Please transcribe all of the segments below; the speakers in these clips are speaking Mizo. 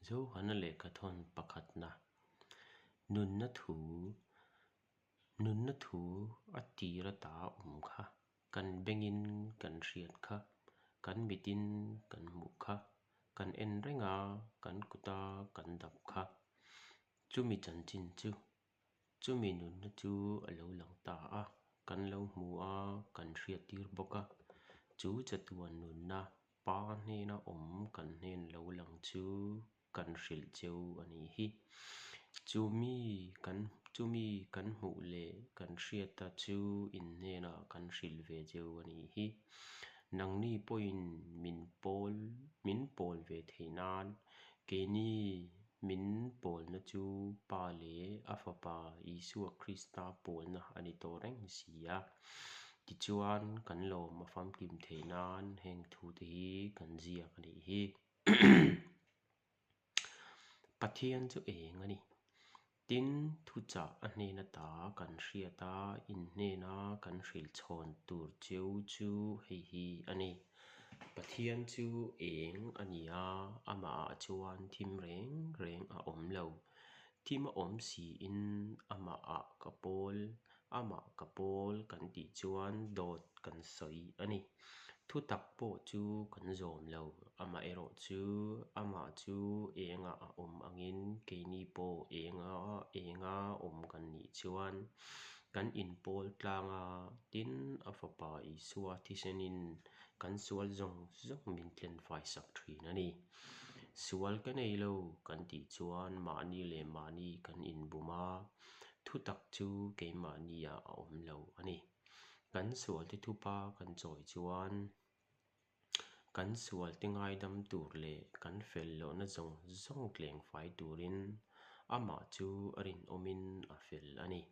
Johana lehkhathawn pakhatna, Nunna thu, Nunna thu a tir ata awm kha, kan bengin kan hriat kha, kan mitin kan hmuh kha, kan en reng a, kan kuta kan dap kha. Chumi chanchin chu, chumi nunna chu a lo lang ta a, kan lo hmu a, kan hriattir bawk a. Chu chatuan nunna Pa hnena awm kan hnen lo lang chu kan hrilh cheu a nih hi. Chumi kan chumi kan hmuh leh kan hriata chu in hnenah kan hrilh ve cheu a nih hi. Nangni pawhin min pawl min pawl ve theih nan keini min pawlna chu Pa leh a Fapa Isua Krista pawlna a ni tawh reng si a. Tichuan kan lawm a famkim theih nan heng thute hi kan ziak a nih hi. Pathian chu eng a ni? Tin, thuchah a hnen ata kan hriat a, in hnena kan hrilh chhawn tur cheu chu hei hi a ni. Pathian chu eng a ni a, amahah chuan thim reng reng a awm lo. Thim a awm siin amahah ka pawl Amah ka pawl kan tih chuan dawt kan sawi a ni. Thutak pawh chu kan zawm lo. Amaherawh chu amah chu engah a awm angin keini pawh enga enga awm kan nih chuan kan inpawl tlang a, tin a Fapa Isua thisenin kan sual zawng zawng min tlenfai sak thin a ni. Sual ka nei lo kan tih chuan mahni leh mahni kan inbum a. Thutak chu keimahniah a awm lo a ni. Kan sualte thupa kan chawi chuan kan sualte ngaidam tur leh kan fel lohna zawng zawng tleng fai turin amah chu a rinawmin a fel a ni.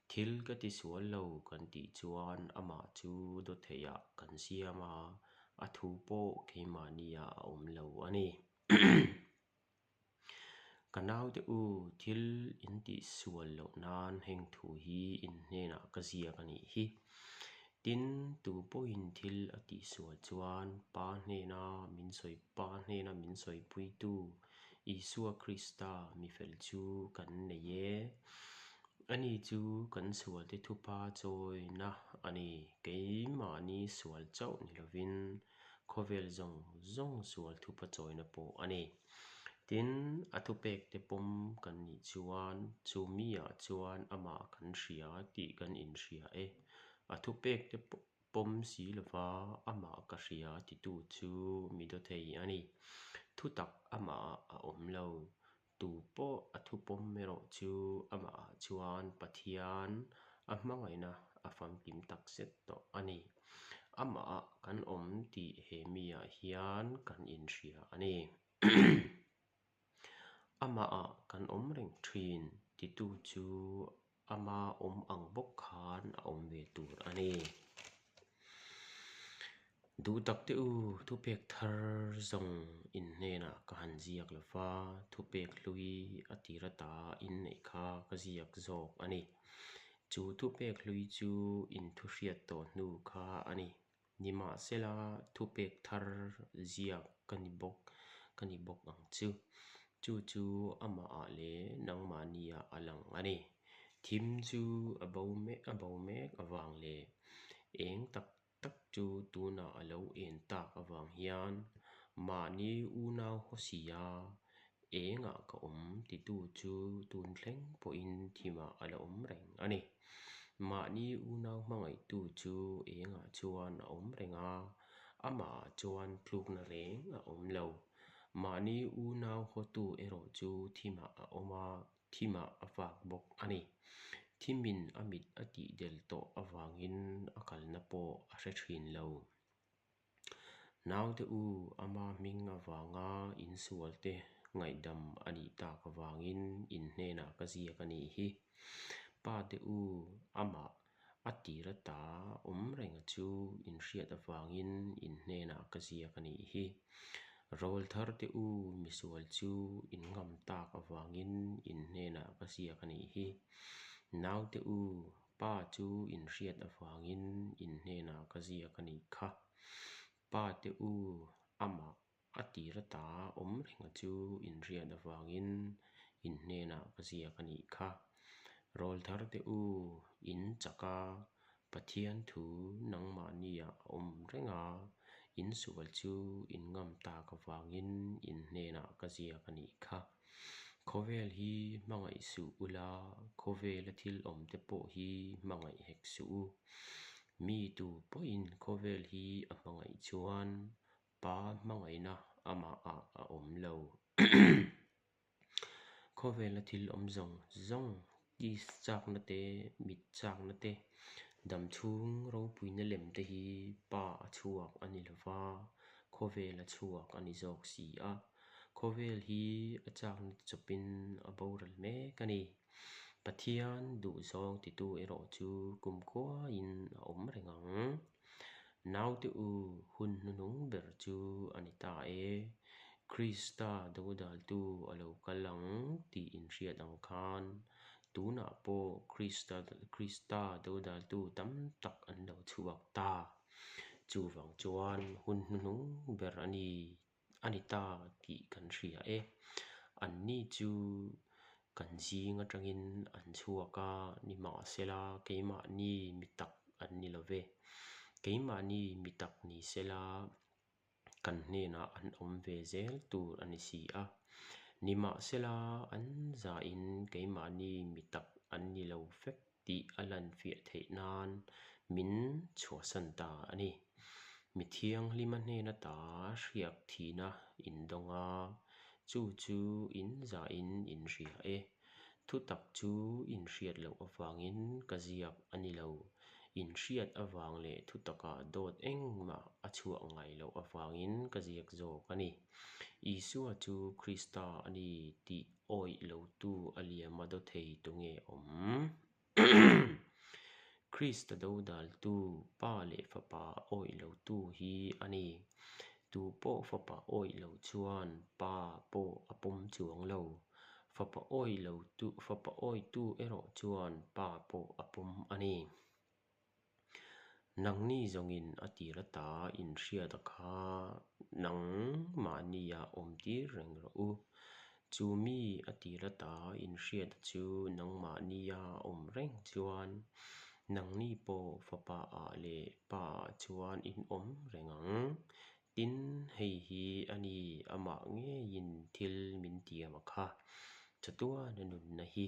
Thil ka ti sual lo kan tih chuan amah chu dawtheiah kan siam a, a thu pawh keimahniah a awm lo a ni. Ka naute u, thil in tih sual loh nan heng thu hi in hnenah ka ziak a nih hi. Tin, tu pawhin thil a tih sual chuan Pa hnena min sawi Pa hnena min sawipuitu Isua Krista mi fel chu kan nei e. Ani chu kan sualte thupa chawina a ni. Keimahni sual chauh ni lovin Khawvel zawng zawng sual thupa chawina pawh a ni. Tin, a thupekte pawm kan nih chuan chu miah chuan amah kan hria tih kan inhria e. A thupekte pawm si lova amah ka hria titu chu mi dawthei a ni. Thutak amahah a awm lo. Tu pawh a thupawm erawh chu amahah chuan Pathian a hmangaihna a famkim tak zet tawh a ni. Amahah kan awm tih he miah hian kan inhria a ni. Amahah kan awm reng thin titu chu Ama awm ang bawk khan a awm ve tur a ni. Duh tak te u, thupek thar zawng in hnenah ka han ziak lo va, thupek hlui a tir ata inneih kha ka ziak zawk a ni. Chu thupek hlui chu in thuhriat tawh hnu kha a ni. Nimahsela, thupek thar ziak ka ni bawk ka ni bawk ang chu. Chu chu amahah leh nangmahniah a lang a ni. Thim chu a bo mek a bo mek avang leh eng tak tak chu tunah a lo en tak avang hian mahni unau haw sia Engah ka awm titu chu tun thleng pawhin thimah a la awm reng a ni. Mahni unau hmangaihtu chu engah chuan a awm reng a, amahah chuan tlukna reng a awm lo. Mahni unau hawtu erawh chu thimah a awm a, thimah a fak bawk a ni. Thimin a mit a tihdel tawh avangin a kalna pawh a hre thin lo. Naute u, ama hming avanga insualte ngaihdam a nih tak avangin in hnenah ka ziak a nih hi. Pate u, amah a tir ata awm renga chu inhriat avangin in hnenah ka ziak a nih hi. Rawltharte u, misual chu in ngam tak avangin in hnenah ka ziak a nih hi. Naute u, Pa chu inhriat avangin in hnenah ka ziak a nih kha. Pa te u, amah. A tir ata awm renga chu in hriat avangin in hnenah ka ziak a nih kha. Rawlthar te u, in chak a, Pathian thu nangmahniah a awm reng a, in sual chu in ngam tak avangin in hnenah ka ziak a nih kha. Khawvel hi hmangaih suh ula, khawvela thil awmte pawh hi hmangaih hek suh u. Mi tu pawhin khawvel hi a hmangaih chuan Pa hmangaihna amahah a awm lo. Khawvela thil awm zawng zawng, tis chakna te, mit chakna te, dam chhung ropuina lem te hi Pa a chhuak a ni lo va, khawvel a chhuak a ni zawk si a. Khawvel hi a chakna te chawpin a boral mek a ni. Pathian duhzawng titu erawh chu kumkhuain a awm reng ang. Naute u, hun hnuhnung ber chu a ni ta e. Krista dodaltu a lo kal ang tih inhriat ang khan, tunah pawh Krista Krista dodaltu tam tak an lo chhuak ta. Chuvang chuan hun hnuhnung ber a ni a ni ta tih kan hria e. Anni chu kan zing atangin an chhuak a, nimahsela keimahni mi tak an ni lo ve. Keimahni mi tak ni sela kan hnenah an awm ve zel tur a ni si a. Nimahsela an zahin keimahni mi tak an ni lo vek tih a lan fiah theih nan min chhuahsan ta a ni. Mi thianghlima hnen ata hriak thihna in dawng a, chu chu in zahin in hria e. Thutak chu in hriat loh avangin ka ziak a ni lo. In hriat avang leh thutakah dawt engmah a chhuah ngai loh avangin ka ziak zawk a ni. Isua chu Krista a ni tih awih lotu a liama daw thei tu nge awm? Krista dodaltu Pa leh Fapa awih lotu hi a ni. Tu pawh Fapa awih lo chuan Pa pawh a pawm chuang lo. Fapa awih lotu, Fapa awitu erawh chuan Pa pawh a pawm a ni. Nangni zawngin a tir ata inhriat a kha nangmahnia awmtir reng rawh u. Chu mi a tir ata inhriat chu nangmahnia awm reng chuan nangni pawh fapa ah leh pa ah chuan in awm reng ang. Tin, hei hi a ni amah ngeiin thil min tiam a kha, chatuana nunna hi.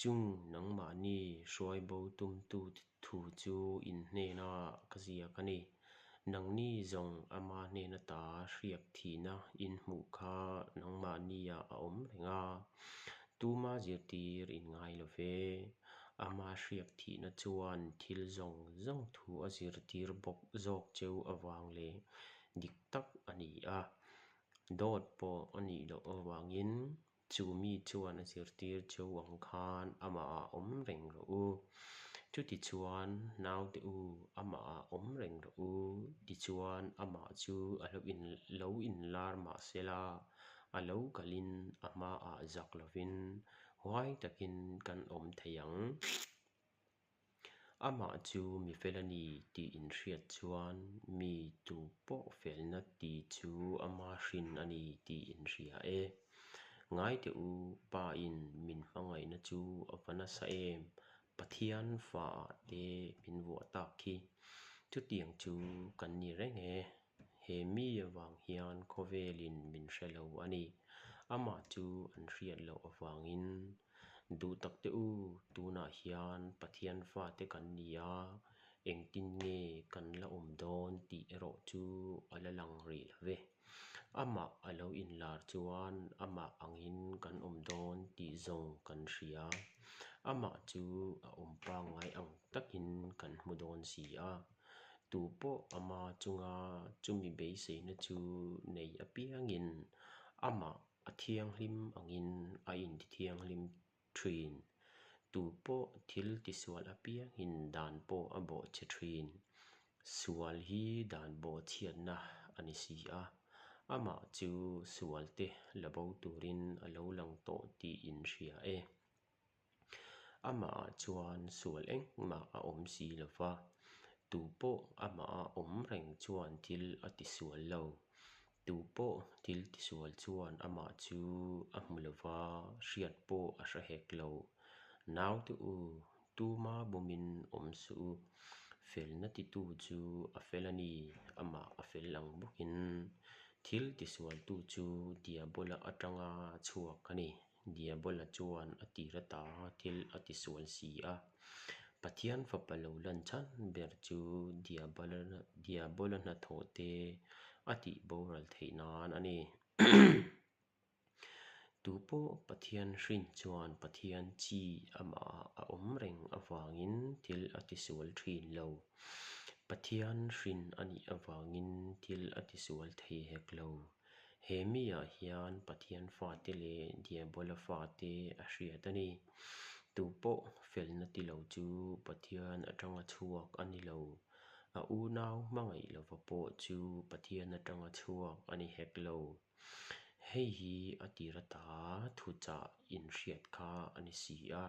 Chung nangmahni hruai bo tumtu thu chu in hnena ka ziak a ni. Nangni zawng ama hnen ata hriak thihna in hmuh kha nangmahnia a awm reng a, tuma zirtir in ngai lo ve. Ama hriak thihna chuan thil zawng zawng thu a zirtir bawk zawk cheu avang leh dik tak a ni a, dawt pawh a nih loh avangin Chu mi chuan a zirtir cheu ang khan amahah awm reng rawh u. Chutichuan, naute u, amahah awm reng rawh u. Tichuan, amah chu a lo in lo inlar mah sela, a lo kalin a hmaah zak lovin huai takin kan awm thei ang. Amah chu mi fel a ni tih inhriat chuan mi tu pawh felna ti chu ama hrin a ni tih inhria e. Ngaite u, Pa in min hmangaihna chu a va nasa em, Pathian faah te min vuah tak khi. Chutiang chu kan ni reng e. He mi avang hian khawvelin min hre lo a ni. Amah chu an hriat loh avangin Duh tak te u, tunah hian Pathian fate kan ni a, engtin nge kan la awm dawn tih erawh chu a la lang rih lo ve. Amah a lo inlar chuan amah angin kan awm dawn tih zawng kan hria. Amah chu a awm pangngai ang takin kan hmu dawn si a. Tu pawh ama chunga chumi beiseina chu nei apiangin amah A thianghlim angin a intithianghlim thin. Tu pawh thil tisual apiangin dan pawh a bawhchhe thin. Sual hi dan bawhchhiatna a ni si a, amah chu sualte la bo turin a lo lang tawh tih in hria e. Amahah chuan sual engmah a awm si lo va, tu pawh amaha awm reng chuan thil a tisual lo. Tupawh thil tisual chuan amah chu a hmu lo va, hriat pawh a hre hek lo. Naute u, tuma bumin awm suh u. Felna titu chu a fel a ni, amah a fel ang bawkin. Thil tisualtu chu Diabola atanga chhuak a ni. Diabola chuan a tir ata thil a tisual si a. Pathian Fapa lo lan chhan ber chu Diabola hnathawhte a tih boral theih nan a ni. Tupawh Pathian hrin chuan Pathian chi amahah a awm reng avangin thil a tisual thin lo. Pathian hrin a nih avangin thil a tisual thei hek lo. He miah hian Pathian fate leh Diabola fate a hriat a ni. Tupawh felna ti lo chu Pathian atanga chhuak a ni lo. A unau hmangaih lova pawh chu Pathian atanga chhuak a ni hek lo. Hei hi a tir ata thuchah inhriat kha a ni si a,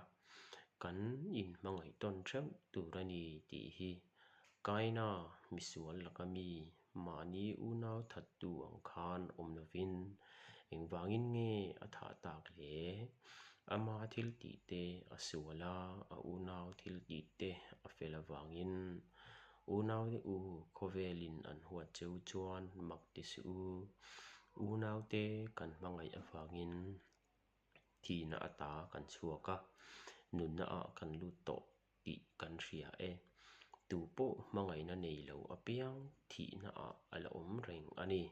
kan inhmangaih tawn theuh tur a ni tih hi Kaina misual laka mi mahni unau thattu ang khan awm lovin engvangin nge a thah tak le? Ama thil tih te a sual a, a unau thil tih te a fel avangin Unaute u, khawvelin an huat cheu chuan mak ti suh u. Unaute kan hmangaih avangin thihna ata kan chhuak a, nunna ah kan lut tawh tih kan hria e. Tu pawh hmangaihna nei lo apiang thihna ah a la awm reng a ni.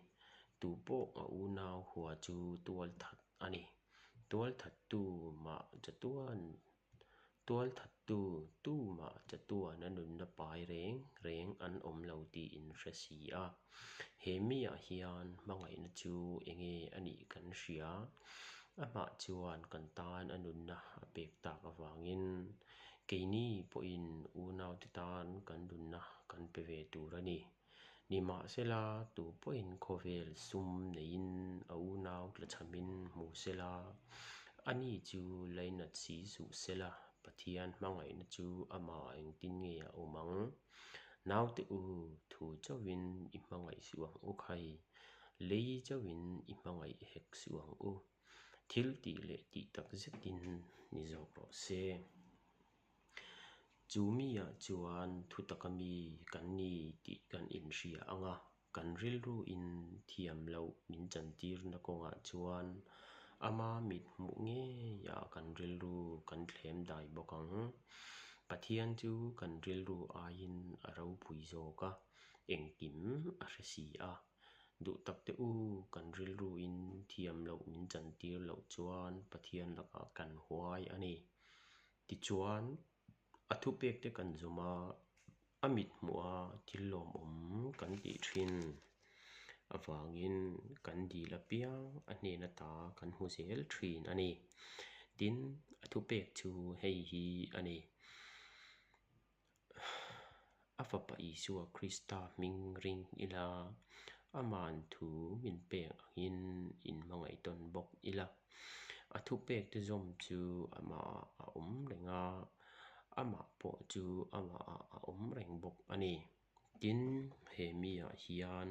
Tu pawh a unau hua chu tualthat a ni. Tualthattu mah chatuan Tualthattu tumah chatuana nunna pai reng reng an awm lo tih in hre si a. He miah hian hmangaihna chu enge a nih kan hria. Amah chuan kan tan a nunna a pek tak avangin keini pawhin unaute tan kan nunna kan pe ve tur a ni. Nimahsela, tu pawhin khawvel sum neiin a unau tlachhamin hmu sela, ani chu lainat si suh sela, Pathian hmangaihna chu amah engtin nge a awm ang? Naute u, thu chauhin i hmangaih suh ang u khai, lei chauhin i hmangaih hek suh ang u. Thil tih leh tih tak zetin ni zawk rawh se. Chu miah chuan thutaka mi kan ni tih kan inhria ang a, kan rilruin thiam loh min chantirna kawngah chuan ama mit hmuh ngeiah kan rilru kan thlem dai bawk ang. Pathian chu kan rilru aiin a ropui zawk a, engkim a hre si a. Duh tak teh u, kan rilruin thiam loh min chantir loh chuan Pathian lakah kan huai a ni. Tichuan, a thupekte kan zawm a, a mit hmuh a thil lawmawm kan tih thin avangin kan dil apiang a hnen ata kan hmu zel thin a ni. Tin, a thupek chu hei hi a ni. A Fapa Isua Krista hming ring ila, Ama'n thu min pek angin inhmangaih tawn bawk ila. A thupekte zawm chu amahah a awm reng a, amah pawh chu amahah a awm reng bawk a ni. Tin, he miah hian.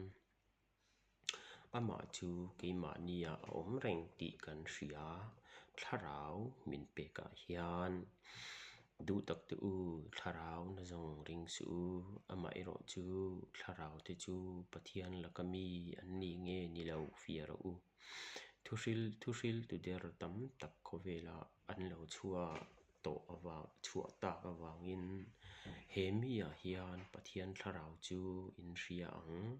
Amah chu keimahnia a awm reng tih kan hria, thlarau min pekah hian. Duh tak te u, thlarau na zawng ring suh u, amaherawh chu thlarau te chu Pathian laka mi an ni nge ni lo fiah rawh u. Thuhril thuhril tu der tam tak khawvelah an lo chhuak tawh avang chhuah tak avangin he miah hian Pathian thlarau chu in hria ang.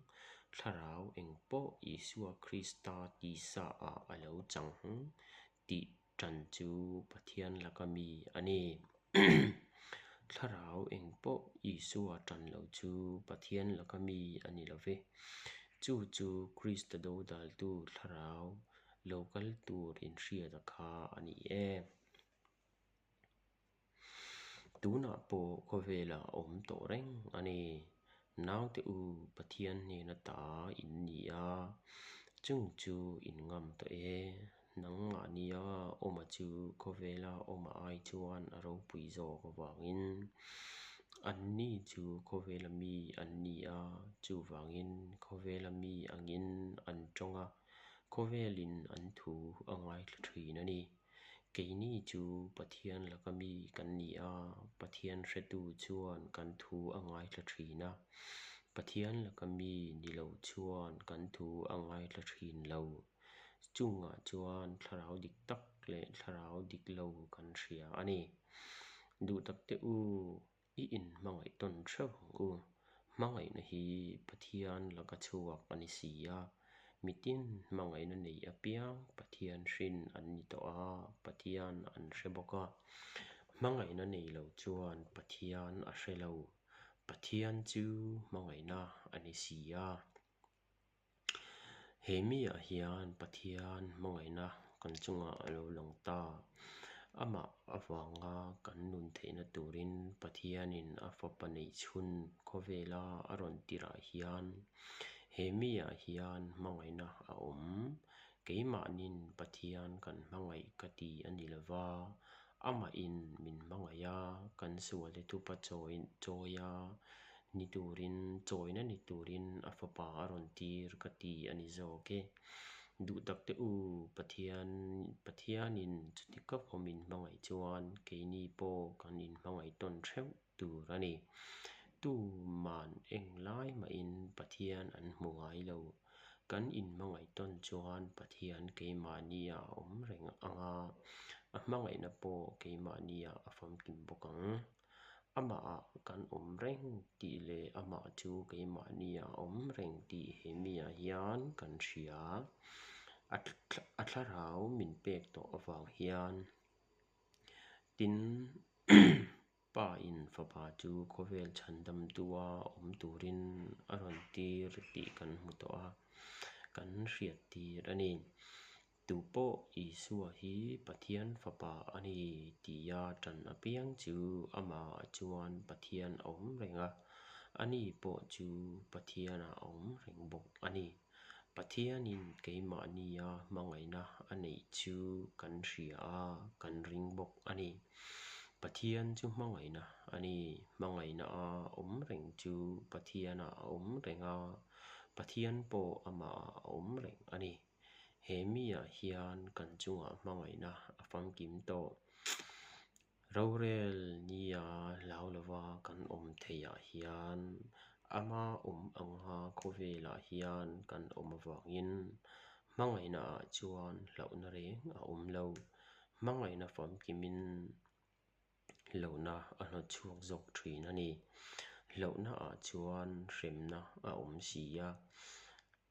Thlarau eng pawh Isua Krista tisa ah a lo chang tih tan chu Pathian laka mi a ni. Thlarau eng pawh Isua tan lo chu Pathian laka mi a ni lo ve. Chu chu Krista dodaltu thlarau lo kal tur inhriata kha a ni e. Tunah pawh khawvelah a awm tawh reng a ni. Naute u, Pathian hnena ta in ni a, chung chu in ngam tawh e. Nangmahnia awma chu khawvela awma ai chuan a ropui zawk avangin anni chu khawvela mi an ni a, chuvangin khawvela mi angin an tawng. Khawvelin an thu a ngaithla thin a ni. Keini chu Pathian laka mi kan ni a, Pathian hretu chuan kan thu a ngaithla thin a, Pathian laka mi ni lo chuan kan thu a ngaithla thin lo. Chungah chuan thlarau dik tak leh thlarau dik lo kan hria a ni. Duhtakte u, i inhmangaih tawn theuh ang u. Hmangaihna hi Pathian laka chhuak a ni si a, mitin hmangaihna nei apiang Pathian hrin an ni tawh a, Pathian an hre bawk a. Hmangaihna nei lo chuan Pathian a hre lo, Pathian chu hmangaihna a ni si a. He miah hian Pathian hmangaihna kan chungah a lo lang ta. Amah avanga kan nun theihna turin Pathianin a fapa neih chhun khawvela a rawn tirah hian he miah hian hmangaihna a awm. Keimahnin Pathian kan hmangaih ka ti a ni lova, Amahin min hmangaih a, kan sualte thupa chawi chawia ni turin, chawina ni turin a fapa a rawn tir ka ti a ni zawk e. Duh tak te u, Pathian, Pathianin chuti kapa min hmangaih chuan keini pawh kan inhmangaih tawn theuh tur a ni. Tuman englai mahin Pathian an hmu ngai lo. Kan inhmangaih tawn chuan Pathian keimahnia a awm reng ang a, a hmangaihna pawh keimahnia a famkim bawk ang. Amahah kan awm reng tih leh amah chu keimahnia a awm reng tih he miah hian kan hria. A thlarau min pek tawh avang hian tin Pa in fapa chu khawvel chhandamtua awm turin a rawn tir tih kan hmu tawh a, kan hriat tir a ni. Tupawh Isua hi Pathian fapa a ni tia tan apiang chu amah chuan Pathian a awm reng a, ani pawh chu Pathianah a awm reng bawk a ni. Pathianin keimahnia hmangaihna a neih chu kan hria a, kan ring bawk a ni. Pathian chu hmangaihna a ni. Hmangaihna a awm reng chu Pathianah a awm reng a, Pathian pawh amahah a awm reng a ni. He miah hian kan chungah hmangaihna a famkim tawh. Rorel nia hlau lova kan awm theihah hian ama awm anga khawvelah hian kan awm avangin hmangaihnaah chuan hlauhna reng a awm lo. Hmangaihna famkimin hlauhna a hnawt chhuak zawk thin a ni. Hlauhnaah chuan hremna a awm si a,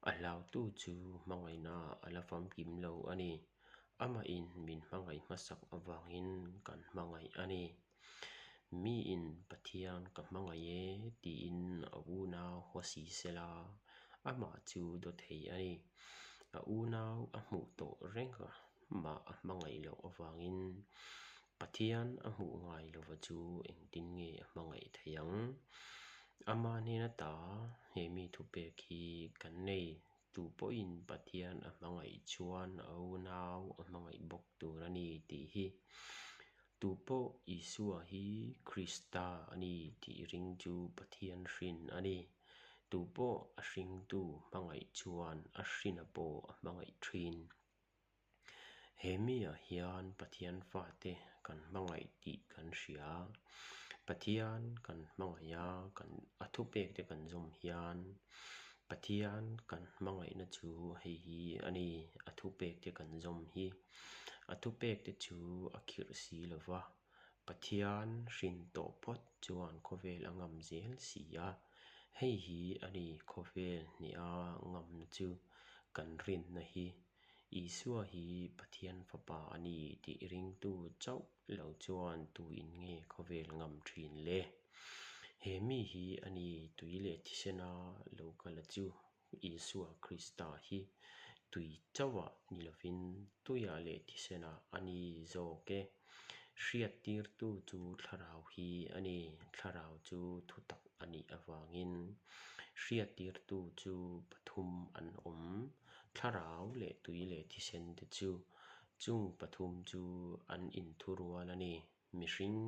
a hlautu chu hmangaihnaah a la famkim lo a ni. Amahin min hmangaih hmasak avangin kan hmangaih a ni. Miin Pathian ka hmangaih e tiin a unau haw si sela, amah chu daw thei a ni. A unau a hmuh tawh reng a, mah a hmangaih loh avangin Pathian a hmuh ngai lova chu engtin nge a hmangaih theih ang? Ama hnena ta he mi thupek hi kan nei. Tu pawhin Pathian a hmangaih chuan a unau a hmangaih bawk tur a ni tih hi. Tu pawh Isua hi Krista a ni tih ring chu Pathian hrin a ni. Tu pawh a hringtu hmangaih chuan a hrina pawh a hmangaih thin. He miah hian Pathian fate kan hmangaih tih kan hria. Pathian kan hmangaih a, kan a thupekte kan zawm hian Pathian kan hmangaihna chu hei hi a ni, a thupekte kan zawm hi. A thupekte chu a khirh si lo va, Pathian hrin tawh phawt chuan khawvel a ngam zel si a. Hei hi a ni khawvel hneha ngamna chu kan rinna hi. Isua hi Pathian Fapa a ni tih ringtu chauh lo chuan tuin nge khawvel ngam thin le? He mi hi a ni tui leh thisena lo kal a chu Isua Krista hi tui chauhah ni lovin tuiah leh thisenah a ni zawk e. Hriattirtu chu thlarau hi a ni, thlarau chu thutak a nih avangin hriattirtu chu pathum an awm. Thlarau leh tui leh thisen te chu chung pathum chu an inthurual a ni. Mihring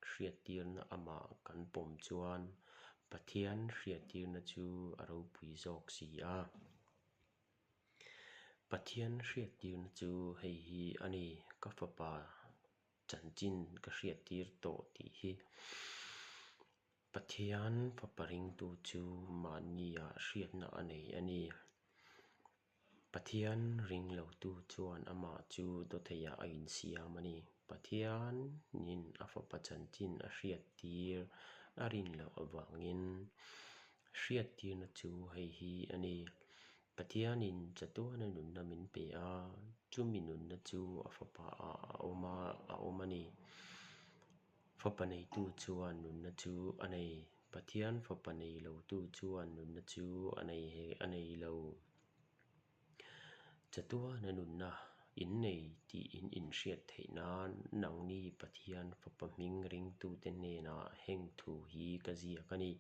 hriattirna amah kan pawm chuan Pathian hriattirna chu a ropui zawk si a. Pathian hriattirna chu hei hi a ni, Ka Fapa chanchin ka hriattir tawh tih hi. Pathian Fapa ringtu chu mahniah hriatna a nei a ni. Pathian ring lotu chuan amah chu dawtheiah a insiam a ni. Pathianin a Fapa chanchin a hriattir a rin loh avangin hriattirna chu hei hi a ni. Pathianin chatuana nunna min pe a, chumi nunna chu a Fapa ah a awm a, a awm a ni. Fapa neitu chuan nunna chu a nei. Pathian Fapa nei lotu chuan nunna chu a nei he a nei lo. Chatuana nunna in nei tih in inhriat theih nan nangni Pathian Fapa hming ringtute hnenah heng thu hi ka ziak a ni.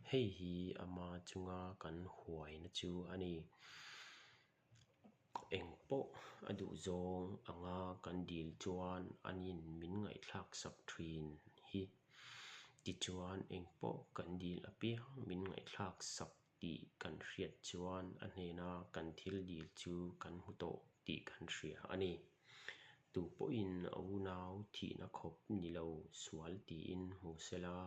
Hei hi ama chunga kan huaina chu a ni. Eng pawh a duh zawng anga kan dil chuan anin min ngaihthlak sak thin hi. Tichuan eng pawh kan dil apiang min ngaihthlak sak tih kan hriat chuan a hnena kan thil dil chu kan hmu tawh tih kan hria a ni. Tu pawhin a unau thihna khawp ni lo sual tiin hmu sela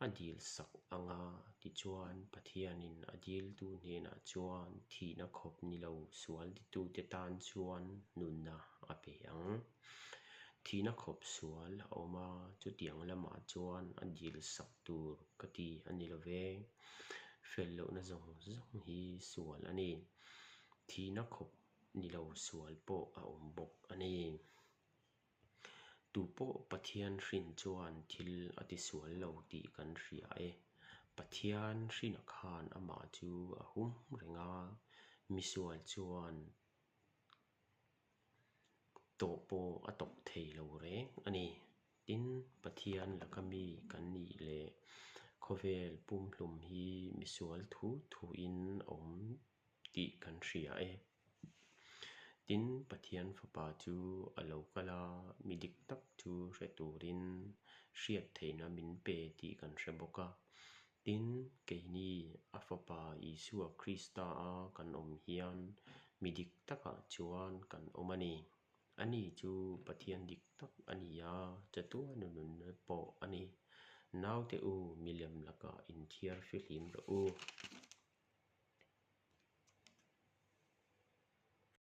a dil sak ang a, tichuan Pathianin a diltu hnenah chuan thihna khawp ni lo sual titute tan chuan nunna a pe ang. Thihna khawp sual a awm a, chutiang lamah chuan a dil sak tur ka ti a ni lo ve. Fel lohna zawng zawng hi sual a ni. Thihna khawp ni lo sual pawh a awm bawk a ni. Tupawh Pathian hrin chuan thil a tisual lo tih kan hria e. Pathian hrina khan amah chu a hum reng a, misual chuan tawh pawh a tawp thei lo reng a ni. Tin, Pathian laka mi kan nih leh khawvel pumhlum hi misual thu thuin a awm tih kan hria e. Tin, Pathian Fapa chu a lo kal a, mi dik tak chu hre turin hriat theihna min pe tih kan hre bawk a. Tin, keini a Fapa Isua Krista a kan awm hian mi dik takah chuan kan awm a ni. Ani chu Pathian dik tak a ni a, chatuana nunna pawh a ni. Naute u, milem lakah inthiar fihlim rawh u.